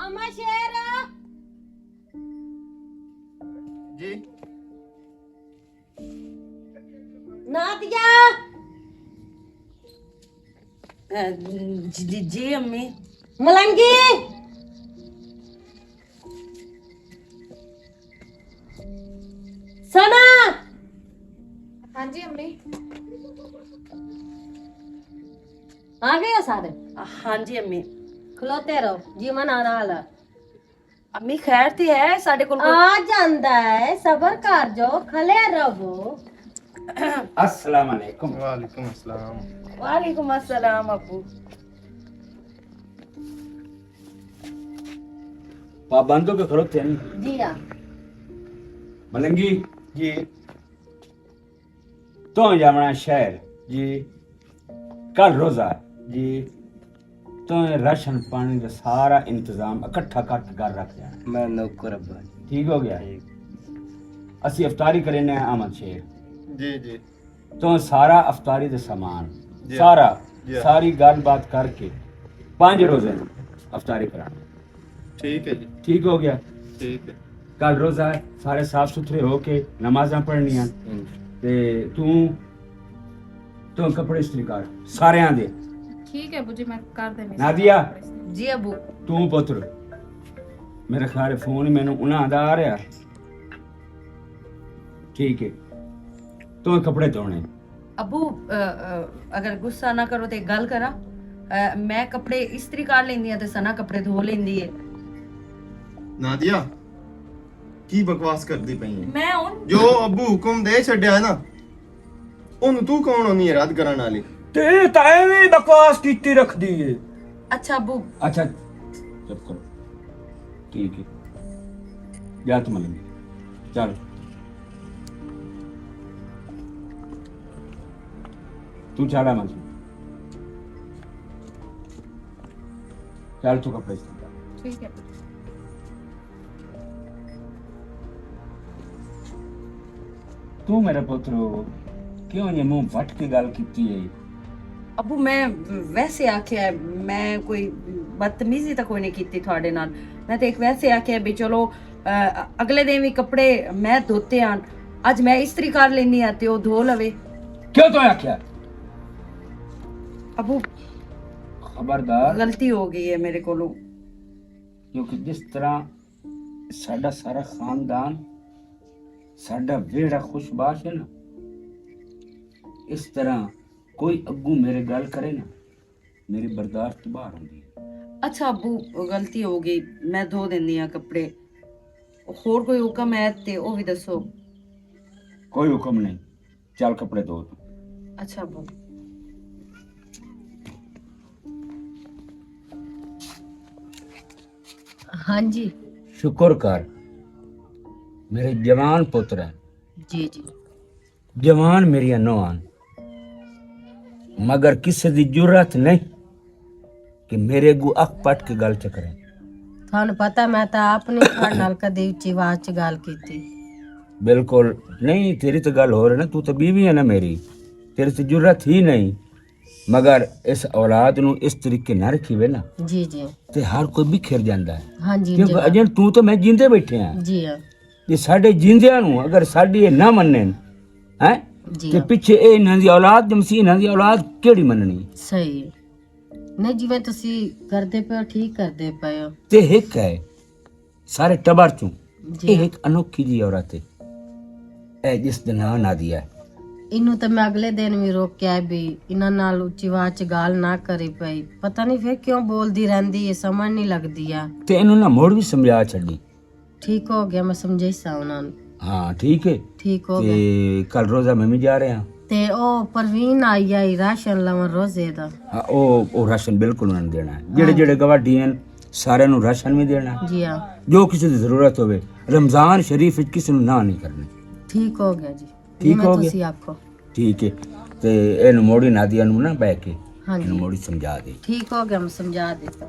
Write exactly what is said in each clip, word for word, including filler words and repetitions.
ماما شیر۔ جی۔ نادیہ۔ جی، جی، امی۔ ملنگی۔ سنا۔ ہاں جی، امی۔ آ گئے ہو سارے؟ ہاں جی، امی۔ کھلوتے رہو، جیون آ رہا ہے۔ امی، خیر تے ہے، ساڈے کول کوئی آ جاندا ہے، صبر کر جو، کھلے رہو۔ السلام علیکم۔ وعلیکم السلام۔ وعلیکم السلام ابو۔ پابندوں کے کھلوتے ہیں۔ جی ہاں۔ ملنگی۔ جی۔ تو جاونا شہر۔ جی۔ کل روزہ۔ جی۔ تو راشن پانی دا سارا انتظام اکٹھا کر کے گھر رکھ جانا۔ میں نوکر ابا جی۔ ٹھیک ہو گیا؟ ٹھیک۔ اسی افطاری کرنے ہیں احمد شیر۔ جی، جی۔ تو سارا افطاری دا سامان، جی۔ سارا، جی۔ ساری گل بات کر کے پانچ روزے افطاری کرانا۔ ٹھیک ہے جی۔ ٹھیک ہو گیا؟ ٹھیک ہے۔ کل روزہ ہے، سارے صاف ستھرے ہو کے نمازاں پڑھنیاں۔ ہوں۔ تے توں، توں کپڑے استری کر، سارے آندے۔ ٹھیک ہے ابو جی، میں کر دیندی نادیہ۔ جی ابو۔ توں پتر، میرے خیال فون مینوں انہاں دا آ رہا۔ ٹھیک ہے۔ توں کپڑے دھونے۔ ابو، اگر غصہ نہ کرو تے گل کراں، میں کپڑے استری کر لیندی ہاں تے سنا کپڑے دھو لیندی ہے۔ نادیہ، کی بکواس کردی پئی ہے؟ میں ہن جو ابو حکم دے چھڈیا ہے نا، اونوں تو کون ہونی ہے رد کرن والی؟ تے اے تاں ایویں بکواس کیتی رکھدی ہے۔ اچھا ابو۔ اچھا، چپ کرو۔ ٹھیک ہے۔ جا تم لگی۔ چل۔ تو چاڑا مت۔ چل تو کپڑے سن۔ ٹھیک ہے۔ تو میرا پتر، کیوں یہ منہ وٹ کے گل کیتی ہے؟ ابو، میں ویسے آکھیا ہے، میں کوئی بدتمیزی تاں کوئی نہیں کیتی تھوڑے نال۔ میں تے ایک ویسے آکھیا ہے بھی چلو، اگلے دن وی کپڑے میں دھوتے ہن، اج میں استری کر لینی ہاں تے او دھو لوے۔ کیوں تو آکھیا؟ ابو، خبردار۔ غلطی ہو گئی ہے میرے کولوں۔ کیونکہ جس طرح ساڈا سارا خاندان، ساڈا ویڑا خوش باش ہے نا، اس طرح کوئی اگوں میرے گل کرے نا، میری برداشت تو باہر ہوندی ہے۔ اچھا ابو، غلطی ہو گئی، میں دھو دیندی ہاں کپڑے۔ ہور کوئی حکم ہے تے او وی دسو۔ کوئی حکم نہیں، چل کپڑے دھو تو۔ اچھا ابو۔ ہاں جی۔ شکر کر، میرے جوان پتر ہیں۔ جی جی۔ جوان میریاں نوحاں، مگر کسے دی جرات نہیں کہ میرے اگوں اکھ پٹ کے گل چکرے۔ تھانوں پتہ، میں تاں آپ نہیں تھاڑے نال کدی اچی آواز چ گل کیتی۔ بالکل نہیں، تیری تے گل ہو رہی نا، تو تے بیوی ہے نا میری، تیری تے جرات ہی نہیں۔ مگر اس اولاد نو اس طریقے نہ رکھی وے نا، جی جی۔ تے ہر کوئی بکھر جاندا ہے۔ ہاں جی، کیونکہ جی۔ اجن تو تے میں جیندے بیٹھے ہیں۔ جی ہاں۔ تے ساڈے جیندیاں نوں اگر ساڈی اے نہ منن، ہیں؟ جی تے ہاں۔ پچھے اے انہاں دی اولاد جمسی، انہاں دی اولاد کیڑی مننی؟ صحیح۔ نہیں، جویں تسی کردے پئے ہو، ٹھیک کردے پئے ہو۔ تے ہک ہے، سارے ٹبر چوں، جی اے ہاں۔ ہک انوکھی جی عورت ہے۔ اے جس دا ناں نادیہ ہے۔ اینوں تے میں اگلے دن وی روکیا ہے بھی انہاں نال اچی آواز چ گال نہ کری پئی۔ پتہ نہیں پھر کیوں بولدی رہندی ہے، سمجھ نہیں لگدی ہے۔ تے اینوں نہ مڑ وی سمجھا چھڈی۔ ٹھیک ہو گیا، میں سمجھائیسا انہاں نوں۔ ہاں، ٹھیک ہے۔ ٹھیک ہو تے گیا۔ کل روزہ میں بھی جا رہا ہاں۔ تے او پروین آئی آئی راشن لون روزے دا۔ ہاں، او، او راشن بالکل انہاں نوں دینا ہے۔ جڑے، ہاں جڑے جی۔ گواڈی ہیں، سارے نوں راشن بھی دینا ہے۔ جی ہاں۔ جو کسی دی ضرورت ہوے، رمضان شریف وچ کسی نوں نہ نہیں کرنی۔ ٹھیک ہو گیا جی۔ ٹھیک جی میں ہو گیا؟ تسی آکھو۔ ٹھیک ہے۔ تے اینوں موڑی نادیہ نوں نہ بہ کے، ہاں اینوں جی۔ موڑی سمجھا دے۔ ٹھیک ہو گیا، میں سمجھا دیتا۔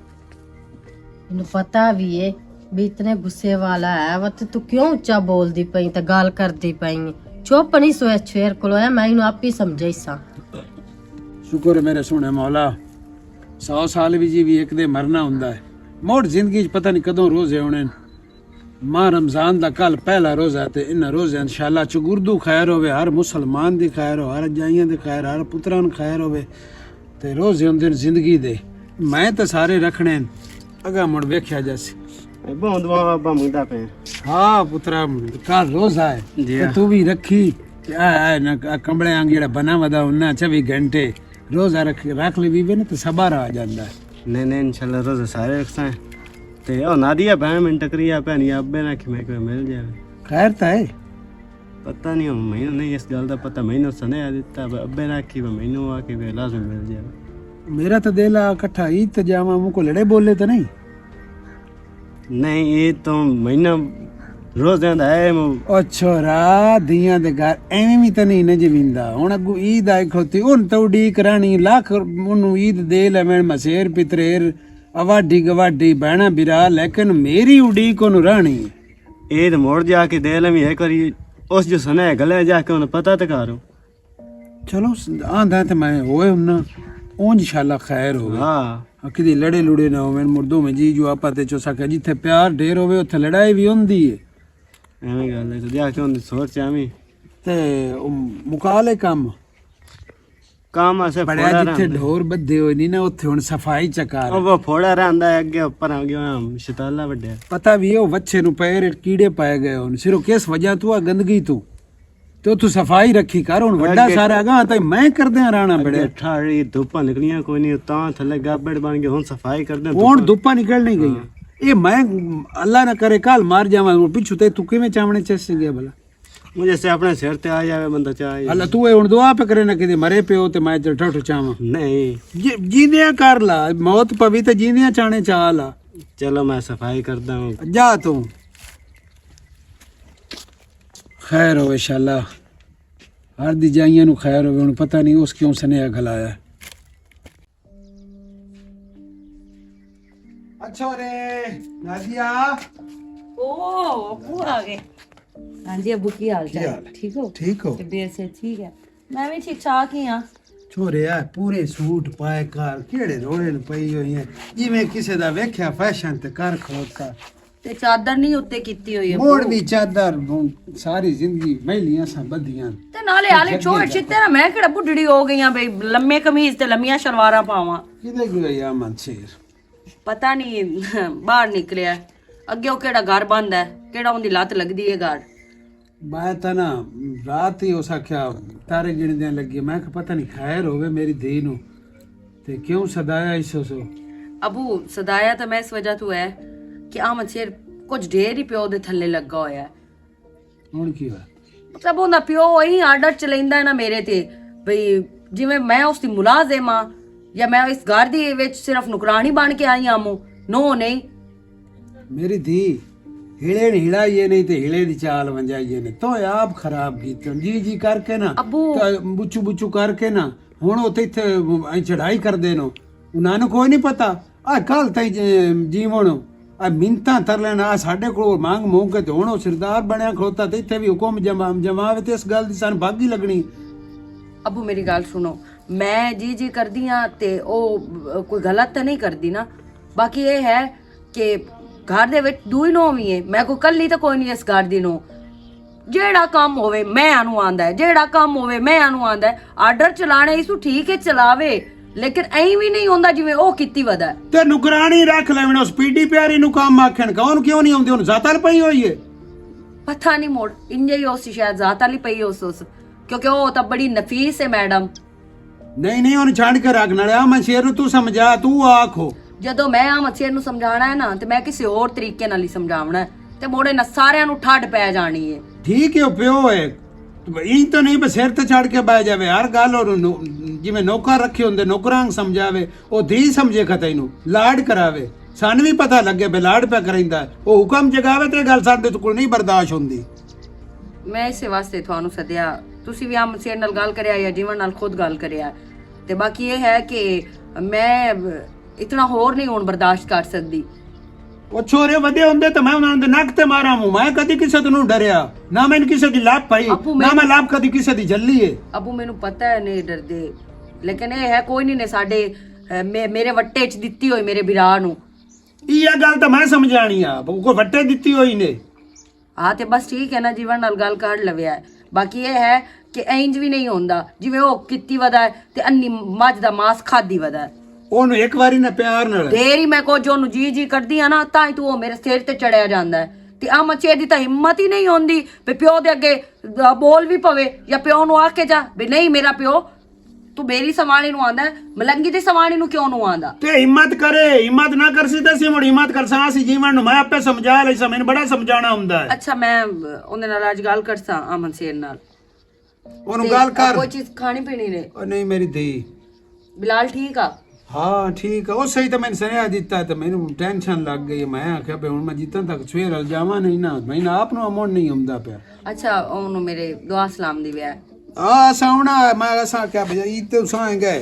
اینوں پتہ وی ہے بھی اتنے غصے والا ہے، وت تو کیوں اچا بول دی پئی تے گال کر دی پئی؟ چپ نہیں سویا شیر کولو ہے، میں اینوں آپ ہی سمجھائیساں۔ شکر ہے میرے سونے مولا، سو سال بھی جی بھی ایک دے مرنا ہوندا ہے۔ موڑ زندگی چ پتہ نہیں کدوں روزے ہونے۔ ماہ رمضان دا کل پہلا روزہ تے انہاں روزے انشاءاللہ چ گردو خیر ہوے، ہر مسلمان دی خیر ہو، ہر جائیاں دی خیر، ہر پتران خیر ہوے۔ تے روزے ہوندے نے زندگی دے۔ میں تے سارے رکھنے ہیں۔ اگا مڑ ویکھیا جاسی۔ بہت دعا ابا منگدا پے۔ ہاں پترا، کل روزہ ہے۔ جی تے ہاں۔ تو بھی رکھی۔ تے آ، آ، نہ، آ کمبلے آنگ جڑا بنا ودا انہاں چوبی گھنٹے روزہ رکھ، رکھ لے بھی نا تے صبر آ جاندا ہے۔ نہیں، نہیں، انشاءاللہ روزہ سارے رکھساں۔ تے او نادیہ بہن من ٹکری آ، بہن یا ابے نہ کہ میں کوئی مل جائے۔ خیر تا ہے؟ پتہ نہیں، ہن مینوں نہیں اس گل دا پتہ، مینوں سنیہا دتا، ابے نے آکھی میں مینوں آ کے بھی لازم مل جائے۔ میرا تے دل آ کٹھا عید تے جاواں، موں کو لڑے بولے تے نہیں؟ نہیں، عید تو مہینہ روزیاں دا ہے، موں او چھورا، دیاں دے گھر ایویں وی تے نہیں نہ جمیندا۔ ہن اگوں عید آئی کھوتی، ہن تے اڈیک رہنی، لکھ اونوں عید دے لوین، مسیر پتریر، اواڈی گواڈی، بہنا برا، لیکن میری اڈیک اونوں رہنی۔ عید موڑ جا کے دے لوی ایک واری، اس جو سنے گلے جا کے انہوں پتہ تے کرو۔ چلو، س-، آندا تے میں ہوئے ہم نا، اونج انشاءاللہ خیر ہوئے۔ ہاں۔ آ کدی لڑے لڑے نہ ہوئے، مردوں میں جی جو آپا تے چو سکے، جتھے پیار ڈھیر ہوئے، اتھے لڑائی بھی ہوندی ہے۔ ایویں گل ہے، تے جا کے انہوں سوچ ایویں۔ تے او مکا لے کم۔ کام اسے بڑا فوڑا جتھے رہندا۔ ڈھور بدھے ہوئے نہیں نا، اتھے ہن صفائی چکا رہا۔ او وہ فوڑا رہندا ہے، اگے اوپر آ گیا، شتالا وڈیا۔ پتہ بھی ہے، او وچھے نو پیر کیڑے پائے گئے ہن۔ صرف کس وجہ تو آ گندگی تو؟ تے اتھوں صفائی رکھی کر، ہن وڈا اگے سارا گا، تے میں کردیاں رہنا بڑے۔ اگے ٹھاڑی دھوپاں نکلیاں کوئی نہیں، تاں تھلے گابڑ بن گئے، ہن صفائی کردے ہن دھوپاں۔ دھوپاں نکل نہیں گئی۔ ہاں۔ اے میں، اللہ نہ کرے، کل مار جاواں، او پچھوں تے تو کیویں چاونے چس گیا بھلا؟ مجھے سے اپنے سر تے آ جاوے بندہ چاہے۔ اللہ تو اے ہن دعا پہ کرے نہ کدے مرے پیو تے میں تے ٹھٹ چاواں۔ نہیں۔ جی-، جیندیاں کر لا، موت پوی تے جیندیاں چانے چا لا۔ چلو میں صفائی کردا ہوں۔ جا تو۔ خیر ہوئے شالا۔ ہر دی جائیاں نو خیر ہوئے، ہن پتہ نہیں اس کیوں سنیہا گھلایا۔ اچھا رے، نازیہ۔ او، ابو آ گئے۔ ہاں جی، ابو، کی حال چال؟ کی حال ہے؟ ٹھیک ہو؟ ٹھیک ہو؟ طبیعت سے ٹھیک ہے؟ میں بھی ٹھیک ٹھاک ہی ہاں۔ چھوڑے آ، پورے سوٹ پائے کر، کیڑے روڑے نو پئی ہوئی ہیں؟ جی میں کسے دا ویکھیا فیشن تے کر کھوتا۔ تے چادر نہیں اتے کیتی ہوئی ہے موڑ ابو۔ دی چادر، ساری زندگی مہلیاں ساں بدھیاں۔ تے نالے آلے چوڑ چھتے نا، میں کیڑا بڈھڑی ہو گئی ہاں بھئی لمے قمیض تے لمیاں شلواراں پاواں؟ کدے گیا یا من شیر؟ پتہ نہیں، باہر نکلیا ہے۔ اگے او کیڑا گھر بند ہے، کیڑا اوندی لت لگدی ہے گھر۔ میں تاں نا رات ہی اس آکھیا تارے گننے لگی، میں کہ پتہ نہیں خیر ہوے میری دھی نو۔ تے کیوں سدایا اس سو؟ ابو، سدایا تاں میں اس وجہ تو ہے کہ احمد شیر کچھ ڈھیر ہی پیو دے تھلے لگا ہویا ہے۔ ہن کی ہویا؟ مطلب، اوندا پیو ایں آرڈر چلیندا ہے نا میرے تے، بھئی، جویں میں اس دی ملازم ہاں یا میں اس گھر دی وچ صرف نوکرانی بن کے آئی ہاں، نو نہیں۔ میری دھی، ہلے نہیں ہلائی یہ نہیں تے ہلے دی چال ونجائی یہ نہیں۔ تو آپ خراب کیتے ہو۔ جی جی کر کے نا، ابو۔ تو بچو بچو کر کے نا، ہن او تے ایتھے ایں چڑھائی کر دے نو۔ انہاں نوں کوئی نہیں پتا۔ آ کل تائیں جی-، جیون، آ منتاں تر لینا، آ ساڈے کول مانگ مونگ کے تے ہن او سردار بنیا کھلوتا تے ایتھے بھی حکم جما-، جماوے تے اس گل دی سان بھاگی لگنی۔ ابو، میری گل سنو، میں جی جی کردی ہاں تے او کوئی غلط تے نہیں کردی نا۔ باقی اے ہے کہ گھر دے وچ دوئی نو وی ہے، میں کوئی کلی تے کوئی نہیں اس گھر دی نو۔ جیڑا کم ہووے میں انوں آندا ہے، جیڑا کم ہووے میں انوں آندا ہے۔ آرڈر چلانے اس ٹھیک ہے، چلاوے، لیکن ایں وی نہیں ہوندا جویں او کیتی ودا ہے۔ تے نگرانی رکھ لیون، اس پیڈی پیاری نو کم آکھن، کون کیوں نہیں ہوندی؟ ہن ذات ال پئی ہوئی ہے۔ پتہ نہیں مڑ انجے ہی اس شاید ذات ال ہی پئی اس، اس، کیونکہ او تاں بڑی نفیس ہے میڈم۔ نہیں، نہیں، انہوں چھڈ کے رکھ، نالے احمد شیر نوں تو سمجھا، تو آکھ ہو۔ جدوں میں احمد شیر نوں سمجھانا ہے نا، تے میں کسے ہور طریقے نال ہی سمجھاونا ہے، تے موڑے نہ ساریاں نوں ٹھڈ پے جانی ہے۔ ٹھیک ہے، او پیو ہے، ایں تو نہیں بس سر تے چڑھ کے بہ جاوے، ہر گل اور نو-، جویں نوکر رکھے ہوندے، نوکراں سمجھاوے، او دھی سمجھے کھتا اینوں، لاڈ کراوے۔ سانوں وی پتہ لگے بے لاڈ پیا کریندا ہے، او حکم جگاوے تے گل ساڈے تو کول نہیں برداشت ہوندی۔ میں اسے واسطے تھانوں سدیا۔ تسی وی احمد شیر نال گل کریا یا جیون نال خود گل کریا۔ تے باقی یہ ہے کہ میں اتنا ہور نہیں ہن برداشت کر سکدی۔ او چھورے ودے ہوندے تے میں انہاں دے نک تے ماراں موں۔ میں کدی کسے تو نوں ڈریا، نہ میں کسے دی لب پائی، ابو نہ میں میں لب کدی کسے دی جلی ہے۔ ابو مینوں پتہ ہے نہیں ڈردے، لیکن اے ہے کوئی نہیں نے ساڈے، اے، مے-، میرے وٹے چ دتی ہوئی میرے بھرا نوں۔ یہ گل تو میں سمجھانی آ، کوئی وٹے دتی ہوئی نے۔ ہاں، تے بس ٹھیک ہے نا، جیون نال گل کر لویا ہے۔ باقی یہ ہے کہ اینج بھی نہیں ہوندا، جویں او کیتی ودا ہے تے انی مجھ دا ماس کھادی ودا ہے۔ اونوں ایک واری نہ پیار نال۔ تیری میں کو جو نو جی جی کردی آ نا، تاں ہی تو او میرے سر تے چڑھیا جاندا ہے۔ تے آ مچے دی تاں ہمت ہی نہیں ہوندی، پہ پیو دے اگے بول بھی پوے یا پیو نو آ کے جا، بھی نہیں میرا پیو، تو میری سوانے نو آندا ہے، ملنگی دی سوانے نو کیوں نو آندا؟ تے ہمت کرے، ہمت نہ کرسی تے اسی مڑ ہمت کرساں، اسی جیون نو میں آپے سمجھا لئی سا، مینوں بڑا سمجھانا ہوندا ہے۔ اچھا، میں اوندے نال اج گل کرساں، امن سیر نال۔ اونوں تے گل کر۔ کوئی چیز کھانی پینی نے؟ او نہیں میری دھی۔ بلال ٹھیک آ؟ ہاں، ٹھیک آ۔ او صحیح تے میں سنیا دیتا تے مینوں ٹینشن لگ گئی۔ میں آکھیا پے ہن میں جتنا تک سویر ال جاواں نہیں نا، میں نا آپ نو امن نہیں ہوندا پیا۔ اچھا، اونوں میرے دعا سلام دی وے۔ آ، اساں آنا، میں اساں آکھیا بھئی عید تے اساں آئیں گے۔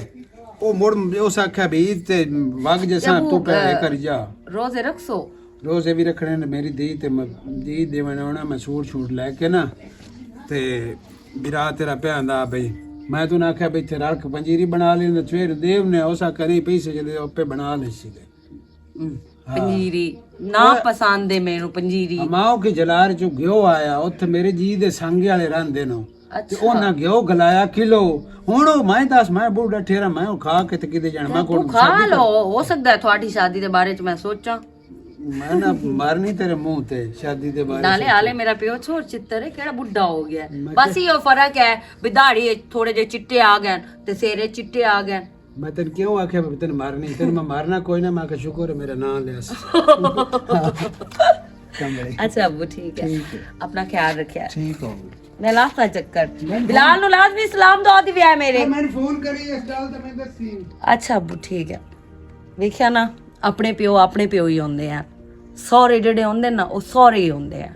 او مڑ اس آکھیا بھئی عید تے وگ جے ساں تو پہ کر جا۔ روزے رکھسو؟ روزے بھی رکھنے نے میری دھی تے م-، دھی دیونے آنا میں سوٹ شوٹ لے کے نا۔ تے برا تیرا پہ آندا بھئی۔ میں تو نہ آکھیا بھئی تے رلک پنجیری بنا لے، تے سویر دیو نے اس آکھیا نہیں پیسے جلے اوپے بنا لے سی۔ ہم، ہاں۔ پنجیری نا پسند ہے مینوں پنجیری۔ اماؤ کے جلار چو گیو آیا، اتھے میرے جی دے سانگے والے رہندے نو۔ تے اچھا۔ انہاں گیو گلایا کلو۔ ہن او میں دس، میں بوڑھا ٹھیرا، میں او کھا کے تے کدے جانا، میں تو کول کھا لو، ہو سکدا ہے تہاڈی شادی دے بارے چ میں سوچاں۔ میں نہ مرنی تیرے منہ تے شادی دے بارے نالے سوچاں۔ آلے میرا پیو چھوڑ چتر ہے، کیڑا بڈھا ہو گیا ہے۔ میں بس کہ یہ فرق ہے، بھی داڑھی تھوڑے جے چٹے آ گئے تے سیرے چٹے آ گئے۔ میں تین کیوں آکھیا میں تین مارنی؟ تین میں مارنا کوئی نہ، میں کہ شکر ہے میرا نام لیا سی۔ کمبلی۔ اچھا ابو، ٹھیک ہے۔ ٹھیک ہے۔ اپنا خیال رکھیا۔ ٹھیک ہو۔ میں لاستا چکر۔ میں بلال نو لازمی سلام دعا دی ویا میرے۔ میں نے فون کری اس گل تے میں دسی۔ اچھا ابو، ٹھیک ہے۔ ویکھیا نا، اپنے پیو، اپنے پیو ہی ہوندے ہیں۔ سورے جڑے ہوندے نا، او سورے ہی ہوندے ہیں۔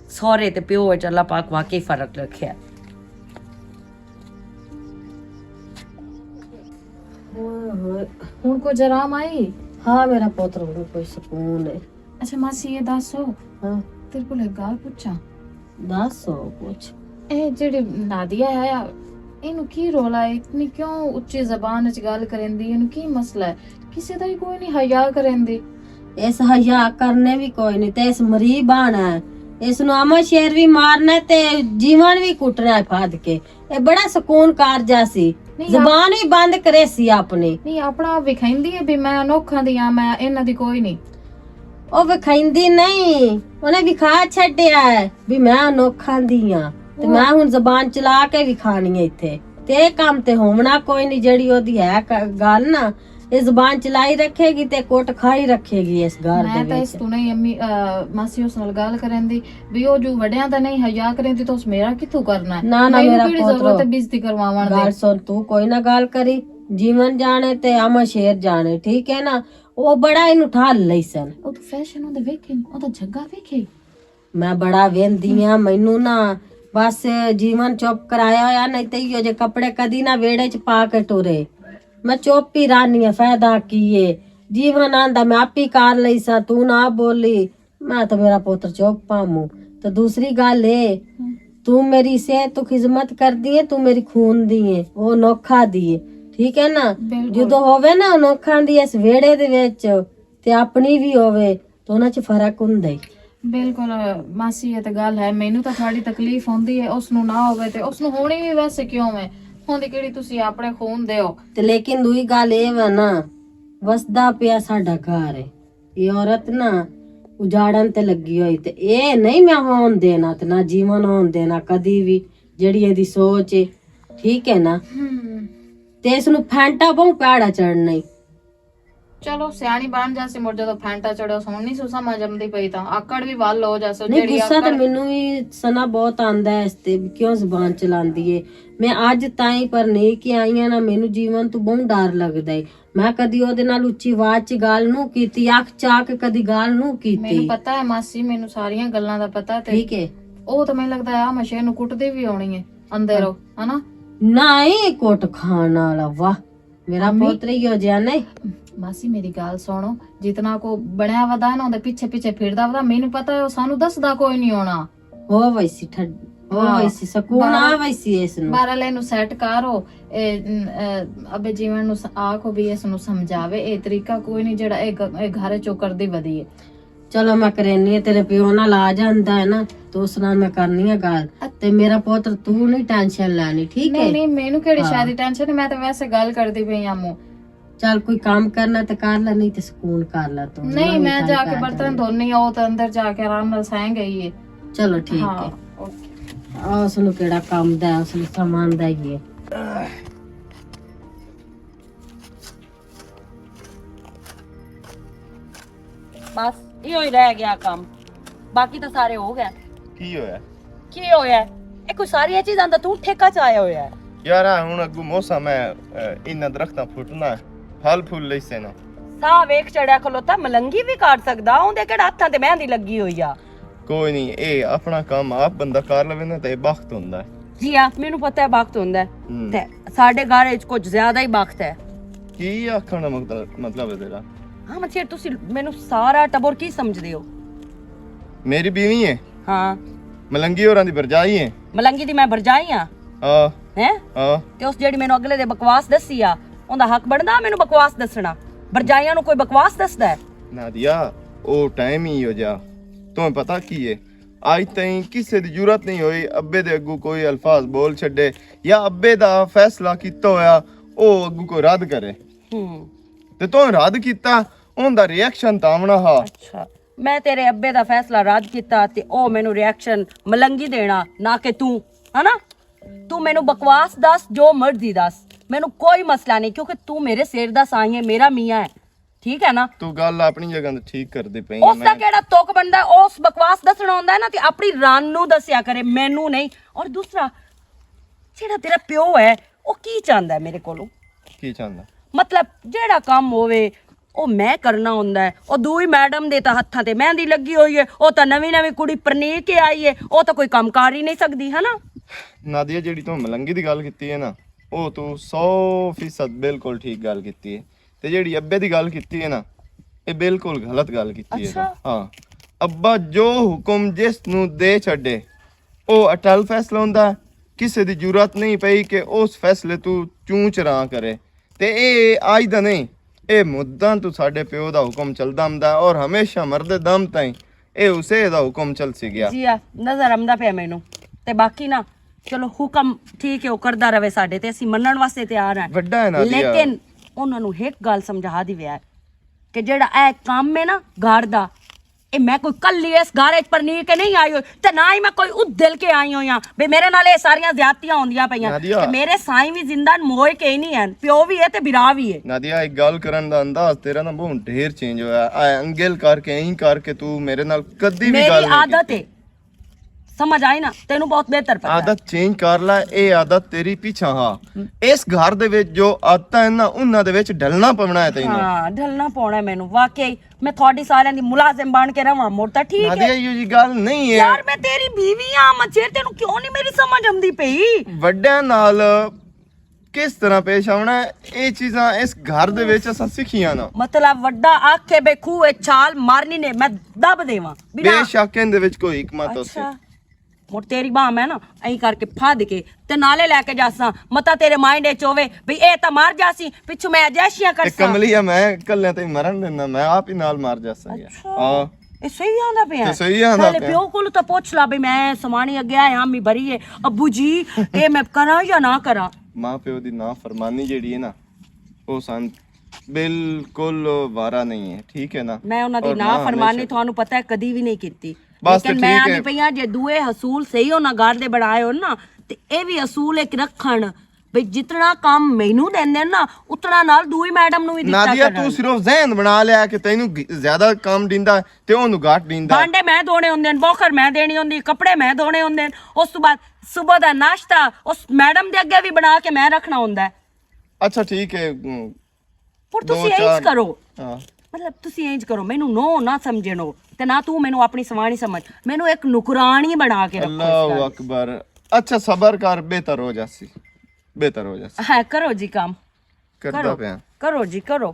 سورے تے پیو وچ اللہ پاک واقعی فرق رکھیا۔ ہن کچھ آرام آئی؟ ہاں میرا پتر، ہن کوئی سکون ہے۔ اچھا ماسی، یہ دسو، ہاں۔ تیرے کول ایک گل پوچھاں؟ دسو، پوچھ۔ اے جڑی نادیہ ہے، اینو کی رولا ہے؟ اتنی کیوں اچی زبان وچ گل کریندی؟ اینو کی مسئلہ ہے؟ کسے دا ہی کوئی نہیں حیا کریندی۔ اس حیا کرنے بھی کوئی نہیں، تے اس مری بہانا ہے۔ اس نو امن شیر بھی مارنا ہے تے جیون بھی کٹنا ہے پھد کے۔ اے بڑا سکون کار جا سی۔ نہیں، زبان ہی بند کرے سی اپنی۔ نہیں، اپنا وکھائندی ہے بھی میں انوکھاں دی ہاں، میں انہاں دی کوئی نہیں۔ او وکھائندی نہیں، انہیں وکھا چھڈیا ہے بھی میں انوکھاں دی ہاں۔ تے میں ہن زبان چلا کے وکھانی ہے ایتھے۔ تے اے کام تے ہونا کوئی نہیں، جڑی او دی ہے ک-، گل نا، اے زبان چلائی رکھے گی تے کوٹ کھائی رکھے گی اس گھر دے وچ۔ میں تے اس تو نہیں امی، آ، ماسی اس نال گل کرن دی، بھی او جو وڈیاں دا نہیں حیا کرن دی تو اس میرا کتھوں کرنا ہے؟ نہ، نہ، میرا پتر۔ ضرورت ہے بےعزتی کرواون دی۔ گل سن، تو کوئی نہ گل کری، جیون جانے تے امن شیر جانے، ٹھیک ہے نا؟ او بڑا اینو ٹھال لئی سن۔ او تو فیشن او دے ویکھے، او دا جھگا ویکھے۔ میں بڑا ویندی ہاں، مینوں نا بس جیون چپ کرایا ہویا، نہیں تے ایہو جے کپڑے کدی نہ ویڑے چ پا کے ٹرے۔ میں چپ ہی رہنی ہاں، فائدہ کی ہے؟ جیون آندا میں آپ ہی کر لئی سا، تو نہ بولی۔ میں تو میرا پتر چپ پاموں۔ تو دوسری گل اے، تو میری صحت تو خدمت کر دی ہے، تو میری خون دی ہے، او نوکھا دی ہے، ٹھیک ہے نا؟ بالکل۔ جدوں ہووے نا نوکھاں دی اس ویڑے دے وچ، تے اپنی بھی ہووے، تو انہاں چ فرق ہوندا ہے۔ بالکل ماسی، یہ تے گل ہے، مینوں تاں تھوڑی تکلیف ہوندی ہے، اس نوں نہ ہووے تے اس نوں ہونی بھی ویسے کیوں ہے؟ ہوندی کیڑی تسی اپنے خون دے ہو۔ تے لیکن دوئی گل اے وا نا، وسدا پیا ساڈا گھر ہے، یہ عورت نا اجاڑن تے لگی ہوئی، تے اے نہیں میں ہون دینا تے نہ جیون ہون دینا کدی بھی، جڑی ایدی سوچ ہے، ٹھیک ہے نا؟ ہم۔ تے اس نوں پھینٹا بہوں پیڑا چڑھنا ہی۔ چلو، سیانی بن جاسی، مڑ جدوں پھینٹا چڑھے، اس ہن نہیں سو سمجھ آمدی پئی، تاں آکڑ بھی ول ہو جاسو، نہیں، جیڑی غصہ تے آکڑ مینوں بھی سنا بہت آندا ہے اس تے، بھی کیوں زبان چلاندی ہے۔ میں اج تائیں پر نہیں کہ آئی ہاں نا، مینوں جیون تو بہت ڈر لگدا ہے۔ میں کدی او دے نال اچی آواز چ گل نو کیتی، اکھ چا کے کدی گل نو کیتی۔ مینوں پتہ ہے ماسی، مینوں ساریاں گلاں دا پتہ تے ٹھیک ہے۔ او تے مینوں لگدا ہے آ مشے نو کٹدی بھی ہونی ہے اندر، ہاں۔ ہے نا؟ نہ، اے کٹ کھان والا، واہ۔ میرا امّی، پوتر ہی ہو جیا نے۔ ماسی، میری گل سنو، جتنا کو بنیا ودا ہے نا، اودے پیچھے پیچھے پھردا ودا، مینوں پتہ ہے، او سانوں دسدا کوئی نہیں ہونا۔ ہو ویسی ٹھڈ-، او ہاں۔ ویسی سکون آ ویسی اس نوں۔ بارہ لے نوں سیٹ کر او، اے، ن-، اے، ابے جیون نوں س-، آکھ او بھی اس نوں سمجھاوے، اے طریقہ کوئی نہیں جڑا اے گ-، اے گھر چوں کردی ودی ہے۔ چلو میں کرینی ہے، تیرے پیو نال آ جاندا ہے نا، تو اس نال میں کرنی ہے گل۔ تے میرا پتر تو نہیں ٹینشن لینی، ٹھیک ہے؟ نہیں، نہیں، مینوں کیڑی ہاں۔ شے دی ٹینشن ہے، میں تے ویسے گل کردی پئی ہاں مو۔ چل کوئی کام کرنا تے کر لے، نہیں تے سکون کر لے تو۔ نہیں، میں جا کے برتن دھونی آ، او تے اندر جا کے آرام نال سائیں گئی ہے۔ چلو ٹھیک ہاں، ہے۔ اوکے۔ آ، اس نوں کیڑا کام دا ہے، اس نوں سامان دا ہی ہے۔ بس، ایہو ہی رہ گیا کم، باقی تاں سارے ہو گئے۔ کی ہویا؟ کی ہویا؟ اے کوئی ساریاں چیزاں دا توں ٹھیکہ چایا ہویا ہے؟ یار، آ ہن اگوں موسم ہے، اے، انہاں درختاں پھٹنا ہے، پھل پھل لئی سے نا۔ ساہ ویکھ چڑھیا کھلوتا، ملنگی بھی کاٹ سکدا، اوندے کیڑا ہتھاں تے مہندی لگی ہوئی آ۔ کوئی نہیں، اے اپنا کام آپ بندہ کر لوے نا، تے اے بخت ہوندا ہے۔ جی ہاں، مینوں پتہ ہے بخت ہوندا ہے۔ ہم۔ تے ساڈے گھر وچ کچھ زیادہ ہی بخت ہے۔ کی آکھن دا مطلب، مطلب ہے تیرا؟ ہاں، مچھیر، تسی مینوں سارا ٹبر کی سمجھدے ہو؟ میری بیوی ہے۔ ہاں۔ ملنگی ہوراں دی برجائی ہے۔ ملنگی دی میں برجائی ہاں۔ ہاں۔ ہیں؟ ہاں۔ تے اس جیڑی مینوں اگلے دے بکواس دسی آ، اوندا حق بندا مینوں بکواس دسنا؟ برجائیاں نوں کوئی بکواس دسدا ہے؟ نادیا، او ٹائم ہی ہو جا۔ تمہیں پتہ کی ہے؟ اج تائیں کسے دی جرات نہیں ہوئی ابے دے اگوں کوئی الفاظ بول چھڈے یا ابے دا فیصلہ کیتا ہویا او اگوں کوئی رد کرے۔ ہوں۔ تے تو رد کیتا، اون دا ریئیکشن تاونا ہا۔ اچھا، میں تیرے ابے دا فیصلہ رد کیتا تے او مینوں ریئیکشن ملنگی دینا، نہ کہ توں، ہے نا؟ توں مینوں بکواس دس، جو مرضی دس، مینوں کوئی مسئلہ نہیں، کیونکہ توں میرے سر دا سائیں ہے، میرا میاں ہے۔ ٹھیک ہے نا؟ تو گل اپنی جگہ تے ٹھیک کردی پئی ہے، اس دا میں کیڑا تک بندا ہے؟ اس بکواس دسنا ہوندا ہے نا، تے اپنی رن نوں دسیا کرے، مینوں نہیں۔ اور دوسرا، جیڑا تیرا پیو ہے، او کی چاہندا ہے میرے کولوں؟ کی چاہندا؟ مطلب، جیڑا کم ہووے، او میں کرنا ہوندا ہے۔ او دوئی میڈم دے تاں ہتھاں تے مہندی لگی ہوئی ہے، او تاں نویں نویں کڑی پرنی کے آئی ہے، او تاں کوئی کم کر ہی نہیں سکدی، ہے نا؟ نادیہ، جیڑی تو ملنگی دی گل کیتی ہے نا، او تو سو فیصد بالکل ٹھیک گل کیتی ہے۔ تے جیڑی ابے دی گل کیتی ہے نا، اے بالکل غلط گل کیتی ہے۔ اچھا۔ ہاں، ابا جو حکم جس نو دے چھڈے، او اٹل فیصلہ ہوندا ہے۔ کسے دی جرات نہیں پئی کہ اس فیصلے تو چوں چراں کرے۔ تے اے آج دا نہیں، اے مدتاں تو ساڈے پیو دا حکم چلدا آندا ہے اور ہمیشہ مردے دم تائیں اے اسے دا حکم چل سی گیا۔ جی آ، نظر آمدا پیا مینوں۔ تے باقی نا، چلو حکم ٹھیک ہے، او کردا رہے ساڈے تے، اسی منن واسطے تیار ہیں۔ وڈا ہے نادیہ۔ لیکن انہاں نوں ایک گل سمجھا دی ویا ہے کہ جیڑا اے کام ہے نا گھر دا، اے میں کوئی کلی اس گھر وچ پرنی کے نہیں آئی ہوئی، تے نہ ہی میں کوئی ادل کے آئی ہوئی ہاں۔ بے میرے نال اے ساریاں زیادتیاں ہوندیاں پئیاں۔ نادیہ۔ تے میرے سائیں وی زندہ موئے کے ہی نہیں ہیں، پیو وی ہے تے بھرا وی ہے۔ نادیہ، ایک گل کرن دا انداز تیرا نا بہت ڈھیر چینج ہویا۔ اے انگل کر کے، این کر کے تو میرے نال کدی بھی میری گل نہیں عادت کیتی۔ ہے۔ سمجھ آئی نا؟ تینوں بہت بہتر پتہ ہے۔ عادت چینج کر لے، اے عادت تیری پیچھا ہا۔ ہم۔ اس گھر دے وچ جو عادتاں ہیں نا، انہاں دے وچ ڈھلنا پونا ہے تینوں۔ ہاں، ڈھلنا پونا ہے مینوں، واقعی۔ میں تھوڑی ساریاں دی ملازم بن کے رہواں، مڑ تاں ٹھیک ہے۔ نادیہ، ایہو جی گل نہیں ہے۔ یار، میں تیری بیوی ہاں، مچھیر، تینوں کیوں نہیں میری سمجھ آندی پئی؟ وڈیاں نال کس طرح پیش آونا ہے، اے چیزاں اس گھر دے وچ اساں سکھیاں نا۔ مطلب، وڈا آکھے بے کھوہ وچ چھال مارنی نے، میں دب دیواں، بنا۔ بے شک ان دے وچ کوئی حکمت ہوسی۔ اچھا۔ مڑ تیری ماں میں نا، ایں کر کے پھد کے تے نالے لے کے جاساں، متا تیرے مائنڈ وچ ہووے بھئی اے تاں مر جاسی، پچھوں میں اجیشیاں تے کرساں۔ کملی آ، میں کلے تے مرن دینا، میں آپ ہی نال مر جاساں یار۔ اچھا۔ ہاں۔ اے صحیح آندا پیا؟ تے صحیح آندا پہلے پیا۔ پیو کولوں تاں پوچھ لا بھئی میں سمانی اگے آیا، امی بری ہے، ابو جی، اے میں کراں یا نہ کراں؟ ماں پیو دی نافرمانی جیڑی ہے نا، او سان بالکل وارا نہیں ہے، ٹھیک ہے نا؟ میں انہاں دی اور نہ نافرمانی ہمیشہ تانوں پتہ ہے کدی بھی نہیں کیتی۔ بس لیکن تے میں ٹھیک آندی ہے۔ پئی آں، جے دوئے حصول صحیح ہونا گھر دے بنائے ہون نا، تے اے وی حصول ایک رکھن، بھئی جتنا کام مینوں دیندے نا، اتنا نال دوئی میڈم نوں وی دتا نادیہ، کرن۔ تو صرف ذہن بنا لیا کہ تینوں گ-، زیادہ کام دیندا تے اونوں گھٹ دیندا۔ بانڈے میں دھونے ہوندے نے، بوکر میں دینی ہوندی، کپڑے میں دھونے ہوندے نے۔ اس تو بعد صبح دا ناشتہ اس میڈم دے اگے وی بنا کے میں رکھنا ہوندا ہے۔ اچھا ٹھیک ہے، ہم، پر دو تسی انج چار کرو۔ ہاں۔ مطلب، تسی انج کرو، مینوں نو نہ سمجھنو، تے نہ تو مینوں اپنی سوانی سمجھ، مینوں ایک نوکرانی بنا کے رکھو اس اللہ گھر۔ اکبر۔ اچھا، صبر کر، بہتر ہو جاسی، بہتر ہو جاسی۔ ہاں، کرو جی کام۔ کردا کرو۔ پیا۔ کرو جی، کرو۔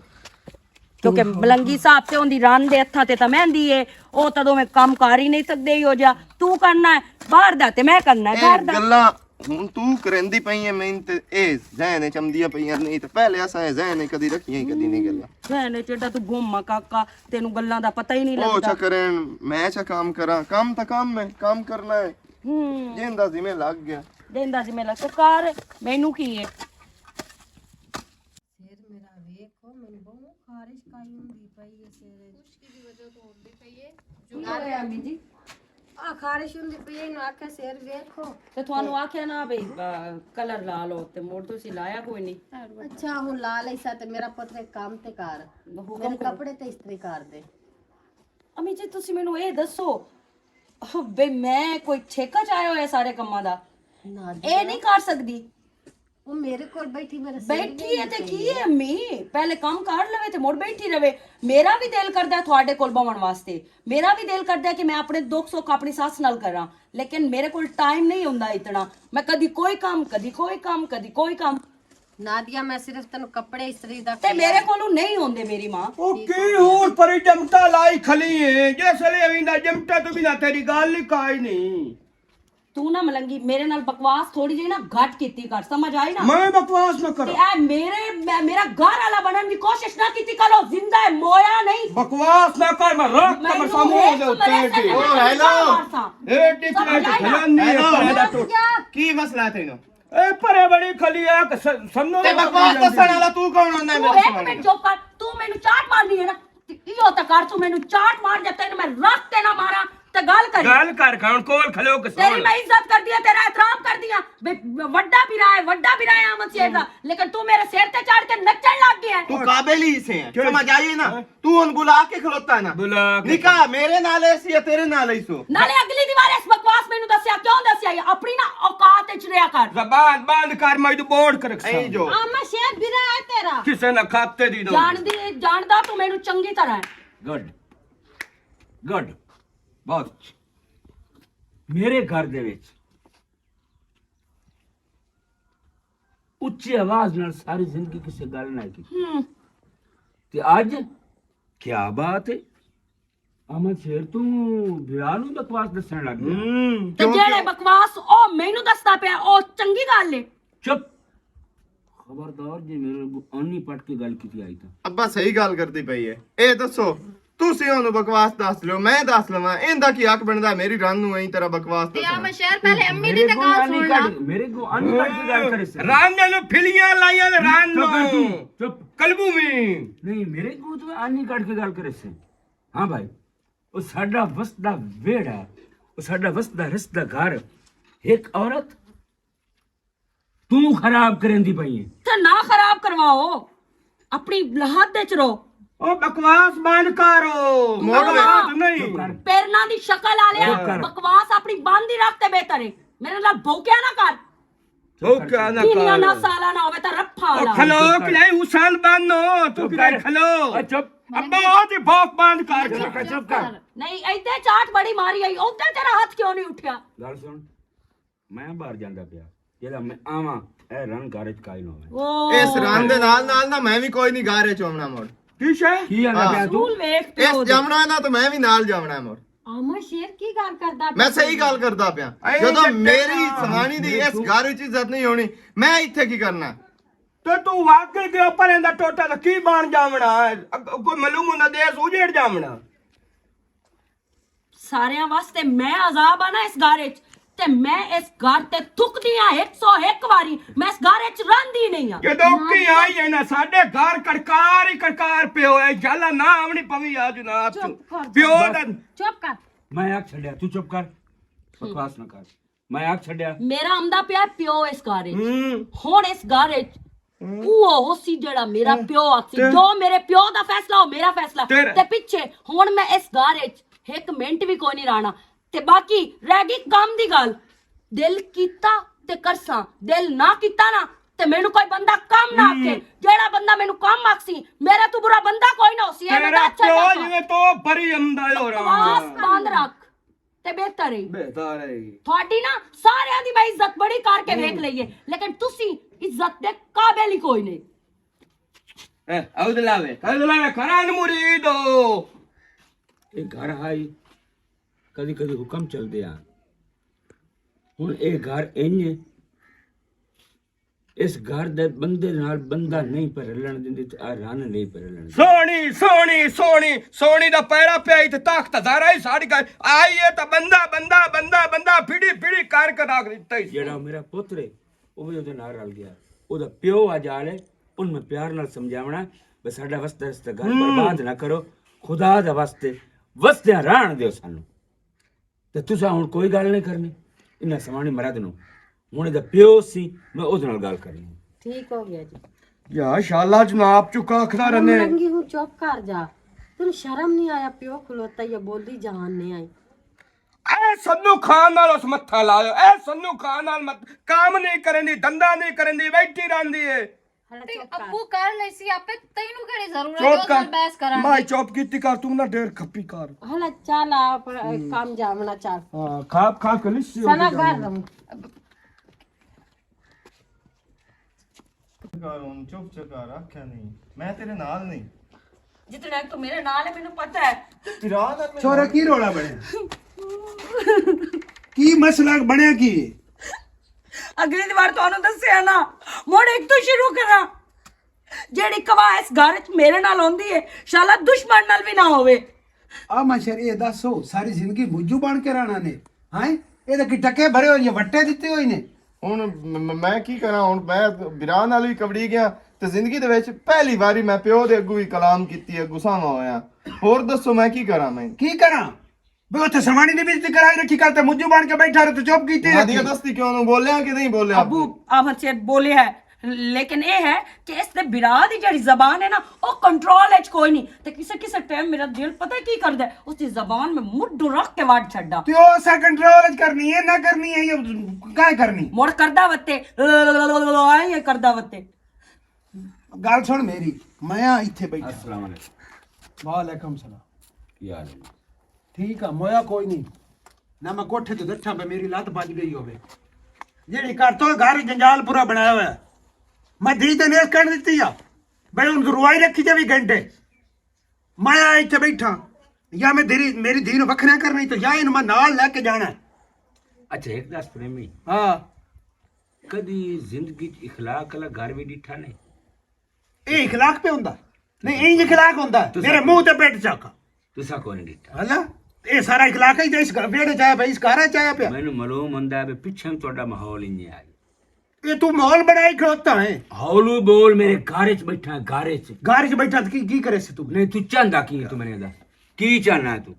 کیونکہ ملنگی صاحب تے اوندی رن دے ہتھاں تے تاں مہندی ہے، او تاں دوویں کم کر ہی نہیں سکدے، ایہو جیا تو کرنا ہے باہر دا تے میں کرنا ہے اے گھر دا۔ گلاں ہن تو کریندی پئی ہے، میں تے اے ذہن وچ آمدیاں پئیاں نہیں تے پہلے اساں اے ذہن وچ کدی رکھیاں ہی کدی نہیں گلاں۔ ذہن وچ ایڈا تو گھوم کاکا، تینوں گلاں دا پتہ ہی نہیں او لگدا۔ چا کرن، میں چا کام کراں، کام تاں کام ہے، کام کرنا ہے۔ ہوں۔ جیندا ذمہ لگ گیا۔ جیندا ذمہ لگ تے کر، مینوں کی ہے؟ سر میرا ویکھو، مینوں بہوں خارش کائی ہوندی پئی ہے سر۔ خشکی دی وجہ تو ہوندی پئی ہے۔ جو کی ہویا امی جی؟ آ خارش ہوندی پئی ہے، انہوں آکھیا سر ویکھو۔ تے تھانوں آکھیا نا بھئی، آ، کلر لا لو تے مڑ تسی لایا کوئی نہیں۔ اچھا، ہن لا لئی سا تے میرا پتر ایک کام تے کر۔ حکم میرے کرو۔ کپڑے تے استری کر دے۔ امی جی، تسی مینوں اے دسو، بے میں کوئی ٹھیکہ چایا ہویا سارے کماں دا؟ نہ جی، اے نہ۔ نہیں کر سکدی۔ وہ میرے کول بیٹھی، میرے سر بیٹھی ہے تے کی ہے امی؟ پہلے کم کر لوے تے مڑ بیٹھی رہے۔ میرا بھی دل کردا ہے تھوڑے کول بہن واسطے، میرا بھی دل کردا ہے کہ میں اپنے دکھ سکھ اپنی ساس نال کراں، لیکن میرے کول ٹائم نہیں ہوندا اتنا۔ میں کدی کوئی کم، کدی کوئی کم، کدی کوئی کم۔ نادیا، میں صرف تینوں کپڑے استری دا تے کہیا۔ میرے کولوں نہیں ہوندے میری ماں۔ او کی ہور پری جمٹا لائی کھلی ہے، جس لے اویندا جمٹا تو بنا تیری گل ہی کائی نہیں۔ تو نہ ملنگی، میرے نال بکواس تھوڑی جی نہ گھٹ کیتی کر، سمجھ آئی نہ؟ میں بکواس نہ تے کرا۔ اے میرے، میں، میرا گھر والا بنن دی کوشش نہ کیتی کرو، زندہ ہے، مویا نہیں۔ بکواس نہ کر، میں رکھ تے میں سامنے ہو جاؤ۔ او ہیلو۔ اے ٹک میں کھلن نہیں ہے، پہلا تو۔ کی مسئلہ تینوں؟ اے پرے بڑی کھلی آ، سنو تے بکواس دسن والا تو کون ہوندا ہے؟ تو میرے ایک سامنے منٹ چپ کر، تو مینوں چاٹ مارنی ہے نا؟ تے ایہو تے کر، تو مینوں چاٹ مار، جے تینوں میں رکھ تے نہ ماراں تے گل کری۔ گل کر، کون کول کھلو کے تیری سن۔ میں عزت کردی ہاں، تیرا احترام کردی ہاں۔ وڈا بھی رہا ہے، وڈا بھی رہا ہے احمد شیر دا، لیکن تو میرے سر تے چڑھ کے نچن لگ گیا ہے۔ تو قابل ہی سے ہیں، سمجھ آئی ہے نا؟ تو ہن بلا کے کھلوتا ہے نا؟ بلا کے نکاح میرے نال ایسی ہے، تیرے نال ایسو۔ نالے اگلی دیوار اس بکواس مینوں دسیا، کیوں دسیا؟ یہ اپنی نا اوقات وچ رہیا کر۔ زبان بند کر، میں تو بورڈ کر رکھساں۔ اے جو۔ آما شیر برا ہے تیرا۔ کسے نہ کھاتے دی دو۔ جان دی، جاندا تو مینوں چنگی طرح ہے۔ گڈ۔ گڈ۔ بہت اچھا۔ میرے گھر دے وچ اچھی آواز نال ساری زندگی کسے گل نہ کی۔ ہوں۔ تے اج کیا بات ہے؟ احمد شیر، تو بھرا نوں بکواس دسن لگ گیا۔ ہوں، تے کیوں جیڑے کہ بکواس او مینوں دسدا پیا، او چنگی گل ہے؟ چپ۔ خبردار جے میرے کو آنی پٹ کے گل کیتی آئی تاں۔ ابا صحیح گل کردی پئی ہے۔ اے دسو، تسی اونوں بکواس دس لو، میں دس لواں، ایندا کی حق بندا میری رن نوں ایں طرح بکواس تے دسنا؟ احمد شیر، پہلے امی دی میرے تے کو گل آنی سن لا۔ کٹ، میرے کو آنی کٹ کے گل کرے سے۔ رن نوں پھلیاں لائیاں تے رن چپ کر تو، نوں۔ چپ۔ کلبو میں۔ نہیں، میرے کو تو آنی کٹ کے گل کرے سے۔ ہاں بھائی، او ساڈا وسدا ویڑا، او ساڈا وسدا رسدا گھر، ایک عورت تو خراب کرن دی پئی ہے۔ تے نہ خراب کرواؤ، اپنی لحد وچ رہو۔ او بکواس بند کرو، موڑ بکواس نہیں۔ چپ کر۔ پیرنا دی شکل آ لیا، چپ کر۔ بکواس اپنی بند ہی رکھ تے بہتر ہے۔ میرے نال بھوکیا نہ کر۔ بھوکیا نہ کر۔ نہ سالا نہ ہوے تے رپھا او والا۔ کھلو کہ نہیں، حسین بند ہو، تو چپ کدھر کر۔ کھلو۔ او چپ۔ ابا، او دی بھوک بند کر۔ چپ کر، چپ کر۔ نہیں، ایدے چاٹ بڑی ماری آئی، اوتے تیرا ہاتھ کیوں نہیں اٹھیا؟ گل سن۔ میں باہر جاندا پیا، جیڑا میں آواں، اے رن گھر وچ کائی نہ ہوے۔ او۔ اس رن دے نال نال نا میں وی کوئی نہیں گھر وچ آونا مڑ۔ کی شے؟ کی آندا ہاں۔ پیا تو؟ رسول ویکھ تے اس او دے۔ جاونا نا تے میں وی نال جاونا ہے مڑ۔ آما شیر کی گل کردا پیا؟ میں صحیح گل کردا پیا۔ اے جدوں تے میری تیرا سہانی دی اس گھر وچ عزت نہیں ہونی، میں ایتھے کی کرنا؟ تے تو واقعی دے اوپر ایندا ٹوٹا تے کی بن جاونا ہے؟ اگ-، کوئی معلوم ہوندا دیس اجڑ جاونا۔ ساریاں واسطے میں عذاب آ نا اس گھر وچ، تے میں اس گھر تے تھکدی ہاں ایک سو ایک واری۔ میں اس گھر وچ رہندی نہیں ہاں۔ جدوں کی آئی ہے نا، ساڈے گھر کڑکار ہی کڑکار پیو ہے، جالا نہ آونی پوی آ جناب۔ چپ کر۔ پیو دا چپ کر۔ میں آکھ چھڈیا، تو چپ کر، بکواس نہ کر۔ میں آکھ چھڈیا۔ میرا آمدا پیا پیو اس گھر وچ۔ ہوں۔ ہن اس گھر وچ ہوں۔ اوہ ہو سی جڑا میرا ہوں۔ پیو آکسی۔ تے جو میرے پیو دا فیصلہ ہو، میرا فیصلہ۔ تیرا۔ تے پچھے ہن میں اس گھر وچ ایک منٹ بھی کوئی نہیں رہنا۔ تے باقی رہ گئی کم دی گل۔ دل کیتا تے کرساں، دل نہ کیتا نا تے مینوں کوئی بندہ کم نہ ہوں۔ آکھے۔ جیڑا بندہ مینوں کم آکسی، میرے تو برا بندہ کوئی نہ ہوسی۔ اے میں تیرا اچھا پیو جی میں تو بری امدا ہو رہا۔ بکواس بند رکھ۔ تے بہتر ہے۔ بہتر ہے۔ تھوڑی نا سارے دی میں عزت بڑی کر کے دیکھ لئیے، لیکن تسی عزت دے قابل ہی کوئی نہیں۔ اے، اودلا وے، اودلا وے، کران مرید ہو۔ اے گھر ہائی، کدی کدی حکم چل دیا۔ ہن اے گھر انج ہے، اس گھر دے بندے نال بندہ نہیں پر رلن دیندی تے آ رن نہیں پر رلن دیندی۔ سونی، سونی، سونی، سونی دا پیرا پیا تے تخت ہزارہ ہی ساڑ گئے۔ آئی ہے تے بندہ، بندہ، بندہ، بندہ، پھڑی، پھڑی کر کے رکھ دتا ہی۔ جیڑا میرا پتر ہے، او وی اودے نال رل گیا۔ او دا پیو آ جال ہے، ان میں پیار نال سمجھاونا، بس ساڈا وسدا رستا گھر برباد نہ کرو، خدا دا واسطے وسدیاں رہن دیو سانو۔ تے تساں ہن کوئی گل نہیں کرنی انہاں سوانی مرد نو۔ ہن اے دا پیو سی، میں اودے نال گل کرنی۔ ٹھیک ہو گیا جی۔ یا شالا جناب، چکا آکھدا رہنے۔ ملنگی ہوں، چپ کر جا۔ تینوں شرم نہیں آیا؟ پیو کھلوتا یا بولدی جان نہیں آئی۔ اے سنو خان نال اس متھا لایا، اے سنو خان نال مت کام نہیں کرندی، دندا نہیں کرندی، بیٹھی رہندی ہے۔ ہلا تے چپ کر۔ ابو کر لئی سی آپے، تینوں کیڑی ضرورت ہے چپ اس کر۔ نال بحث کرن میں دی؟ چپ کیتی کر، توں نہ ڈیر کھپی کر۔ ہلا چل آپ کام جاونا چل۔ ہاں، کھاپ کھاپ کے لسی ہو سنا گئی گھر جانا۔ رہوں۔ کر ہن چپ چکا رکھیا نہیں، میں تیرے نال نہیں۔ جتنا تو میرے نال ہے، مینوں پتہ ہے۔ تیرا نال میں چھوڑا کی رولا بنے؟ کی مسئلہ بنے کی؟ اگلی وار تانوں دسیا نا، مڑ ایک تو شروع کراں۔ جیڑی کوا اس گھر وچ میرے نال ہوندی ہے، شالا دشمن نال بھی نہ ہووے۔ آ ماشر، اے دسو، ساری زندگی مجھو بن کے رہنا نے؟ ہائیں؟ اے تاں کی ٹکے بھرے ہوئے، یہ وٹے دتے ہوئے نے۔ ہن م-، م-، میں کی کراں؟ ہن میں براہ نال وی کبڑی گیا، تے زندگی دے وچ پہلی واری میں پیو دے اگوں وی کلام کیتی ہے، غصہ نہ ہویا۔ ہور دسو میں کی کراں؟ میں کی کراں؟ بے اتھے سمانی دی بےزتی کرائی رکھی، کر تے مجھو بن کے بیٹھا رہے، تو چپ کیتی نادیہ رکھی۔ دستی کیوں نو بولیا کہ نہیں بولیا؟ ابو، آمر چیت بولیا ہے، لیکن اے ہے کہ اس دے برا دی جڑی زبان ہے نا، او کنٹرول وچ کوئی نہیں۔ تے کسے کسے ٹائم میرا دل پتہ ہے کی کردا ہے، اس دی زبان میں مڈ رکھ کے وڈ چھڈا۔ تے او اسا کنٹرول وچ کرنی ہے، نہ کرنی ہے، یہ کائے کرنی؟ مڑ کردا وتے، یہ کردا وتے۔ گل سن میری، میں آ ایتھے بیٹھا۔ السلام علیکم۔ وعلیکم السلام۔ کی حال ہے؟ ٹھیک آ، مویا کوئی نہیں۔ نہ میں کوٹھے تے ڈٹھا پہ میری لت بج گئی ہوے۔ جیڑی کر تو گھر جنجال پورا بنایا ہوا ہے۔ میں دھی تے نیس کر دتی آ۔ بھئی ہن روائی رکھی چوبی گھنٹے۔ میں آ ایتھے بیٹھا۔ یا میں دھی، میری دھی نوں وکھرا کرنا ای تو یا اینوں میں نال لے کے جانا ہے۔ اچھا، ایک دس پریمی۔ ہاں۔ کدی زندگی چ اخلاق والا گھر بھی ڈٹھا نہیں؟ اے اخلاق پہ ہوندا؟ نہیں، اے اخلاق ہوندا ہے۔ تساں میرے منہ تے پیٹ چاکا۔ تساں کون ڈٹھا؟ ہلا؟ اے سارا اخلاق ہے، اس ویڑے چاہیا پیا، اس گھر چاہیا پیا۔ مینوں معلوم ہوندا ہے، پچھے تہاڈا ماحول انج آئی۔ اے تو ماحول بڑا ہی کھڑوتا ہے۔ ہولو بول، میرے گھر وچ بیٹھا، گھر وچ۔ گھر وچ بیٹھا تے کی، کی کرے سی تو؟ نہیں، تو چاہندا کی ہے، تو میں نے دس۔ کی چاہنا ہے تو؟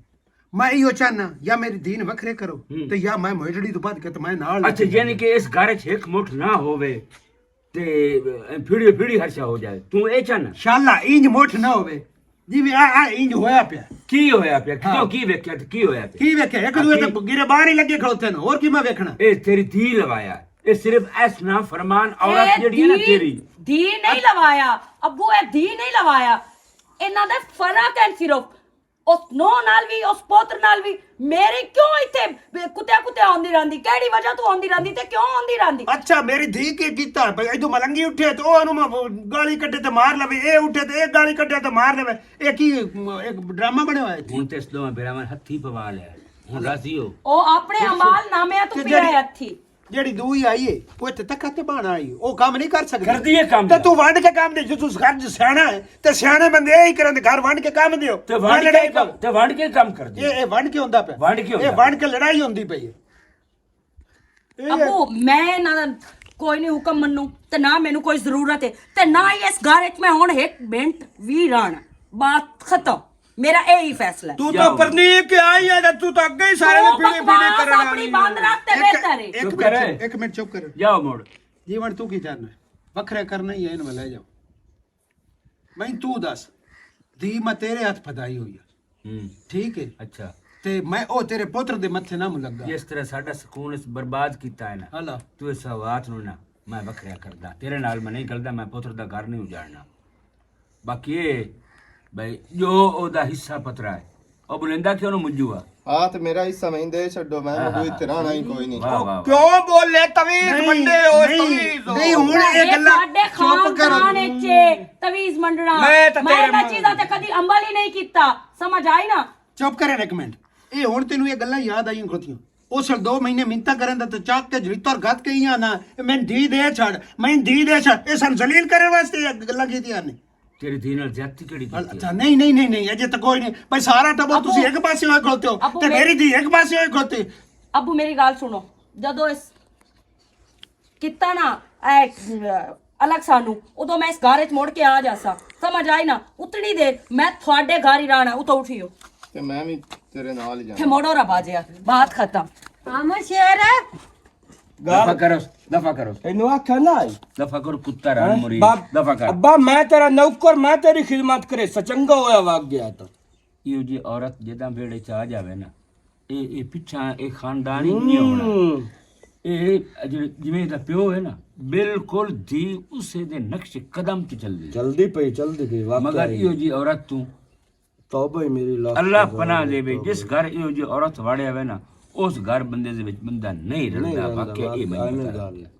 میں ایہو چاہنا، یا میری دین وکھرے کرو، ہوں۔ تے یا میں موجڑی تو بعد کے تے میں نال اچھا، یعنی کہ اس گھر وچ ایک مٹھ نہ ہووے، تے پھڑی پھڑی ہرشا ہو جائے۔ تو اے چاہنا؟ شالا، اینج مٹھ نہ ہووے۔ جی میں آ، آ، اینج ہویا پیا۔ کی ہویا پیا؟ ہاں۔ کیوں، کی ویکھیا تے کی ہویا پیا؟ کی ویکھیا؟ ایک دوے تے گرے باہر ہی لگے کھڑوتے نے، اور کی میں ویکھنا؟ اے تیری دھی لوایا۔ اے صرف ایس نا فرمان عورت اے جڑی ہے نا دھی، تیری۔ دھی نہیں لوایا۔ ابو، اے دھی نہیں لوایا۔ انہاں دے فرق ہیں صرف۔ اس نو نال بھی، اس پوتر نال بھی۔ میری کیوں ایتھے کتیا کتیا ہوندی رہندی؟ کیڑی وجہ تو ہوندی رہندی تے کیوں ہوندی رہندی؟ اچھا، میری دھی کی کیتا؟ بھئی، ایدو ملنگی اٹھے تے او انہوں میں گالی کٹے تے مار لوے، اے اٹھے تے اے گالی کٹے تے مار لوے۔ اے کی، ایک ڈرامہ بنے ہوئے تھی؟ ہن تے اس دوواں بھراواں ہتھی پوا لیا۔ ہن راضی ہو؟ او اپنے اعمال نامے تو تے پیا جڑی ہے ہتھی۔ جیڑی دوئی آئی ہے، وہ اتنے تک تے بان آئی، وہ کام نہیں کر سکتی۔ کردی ہے کام تے تو ونڈ کے کام دے، جو تو گھر جو سیانا ہے، تے سیانے بندے یہی کرن، گھر ونڈ کے کام دیو۔ تے ونڈ کے کام، تے ونڈ کے کام کر دے۔ یہ، یہ ونڈ کے ہوندا پیا؟ ونڈ کے یہ ہوندا ونڈ کے لڑائی ہوندی پئی ہے۔ یہ ابو، میں نہ کوئی نہیں حکم منوں، تے نہ مینوں کوئی ضرورت ہے، تے نہ ہی اس گھر وچ میں ہن ایک منٹ وی رہنا۔ بات ختم۔ میرا یہی فیصلہ ہے۔ تو تو پرنی کے آئی ہے، تو تو اگے ہی سارے نے پیڑے پیڑے کرنا اپنی بند رکھ تے بہتر ہے۔ ایک منٹ، ایک منٹ چپ کر۔ جاؤ مڑ۔ جی ون تو کی چاہنا ہے؟ وکھرا کرنا ہی ہے، انہوں لے جاؤ۔ میں تو دس، دی میں تیرے ہاتھ پھدائی ہوئی ہے۔ ٹھیک ہے؟ اچھا۔ تے میں او تیرے پتر دے متھے نہ ملگا۔ جس طرح ساڈا سکون اس برباد کیتا ہے نا، تو اس ہاتھ نو نہ میں وکھرا کردا۔ تیرے نال میں نہیں گلدا، میں پتر دا گھر نہیں اجاڑنا۔ باقی اے بھائی، جو او دا حصہ پترا ہے، او بلیندا کیوں نو مجھو آ؟ آ تے میرا حصہ میں دے چھڈو، میں ہاں، کوئی ہاں۔ ترانا ہی کوئی نہیں۔ واہ، واہ، واہ۔ کیوں بولے؟ تویز نہیں، منڈے ہو، نہیں، تویز ہو۔ نہیں، ہن اے گلاں چپ کرو۔ خاندان وچ تویز منڈنا۔ میں تے میں تیرے انہاں چیزاں تے کدی عمل ہی نہیں کیتا، سمجھ آئی نا؟ چپ کرے ایک منٹ۔ اے ہن تینوں اے گلاں یاد آئیاں کھوتیاں۔ او سر دو مہینے منتاں کرن دا تے چاک کے جریتر گھت کے ہی آنا، میں دھی دے چھڑ، میں دھی دے چھڑ۔ اے سن ذلیل کرن واسطے اے گلاں کیتیاں نے۔ تیری دھی نال زیادتی کیڑی کیتی ہے؟ اچھا، نہیں، نہیں، نہیں، نہیں، اجے تک کوئی نہیں۔ بھائی، سارا ٹبر ابو، تسی ایک پاسے ہوئے کھلوتے ہو، ابو، تے میں میری دھی ایک پاسے ہوئے کھلوتی۔ ابو، میری گل سنو، جدوں اس کیتا نا، اے، الگ سانو، ادوں میں اس گھر وچ مڑ کے آ جاسا۔ سمجھ آئی نا؟ اتنی دیر میں تھوڑے گھر ہی رہنا، اتو اٹھیو۔ تے میں بھی تیرے نال ہی تے جانا۔ موڑو را باجیا، بات ختم۔ ہم شیر ہے۔ دفع کرو، دفع کرو۔ اینو آکھیا نہ آئی۔ دفع کر، کتا رن ہاں؟ مری۔ باب-، دفع کر۔ ابا، میں تیرا نوکر، میں تیری خدمت کرے، سچنگا ہویا واگ گیا تو۔ ایہو جی عورت جداں ویڑے چ آ جاوے نا، اے، اے پچھاں اے خاندان ہی نہیں ہونا۔ ہوں۔ اے جڑے، جویں دا پیو ہے نا، بالکل دھی اسے دے نقش قدم تے چلدی۔ چلدی پئی، چلدی پئی، واقعی۔ مگر ایہو جی عورت تو توبہ ہی میری لاکھ اللہ توبہ پناہ ہے، دے وے، توبہ۔ جس گھر ایہو جی عورت واڑیا وے نا، اس گھر بندے دے وچ بندہ نہیں نہیں رلدا، رلدا، واقعی اے واقعی منی ایویں گل ہے۔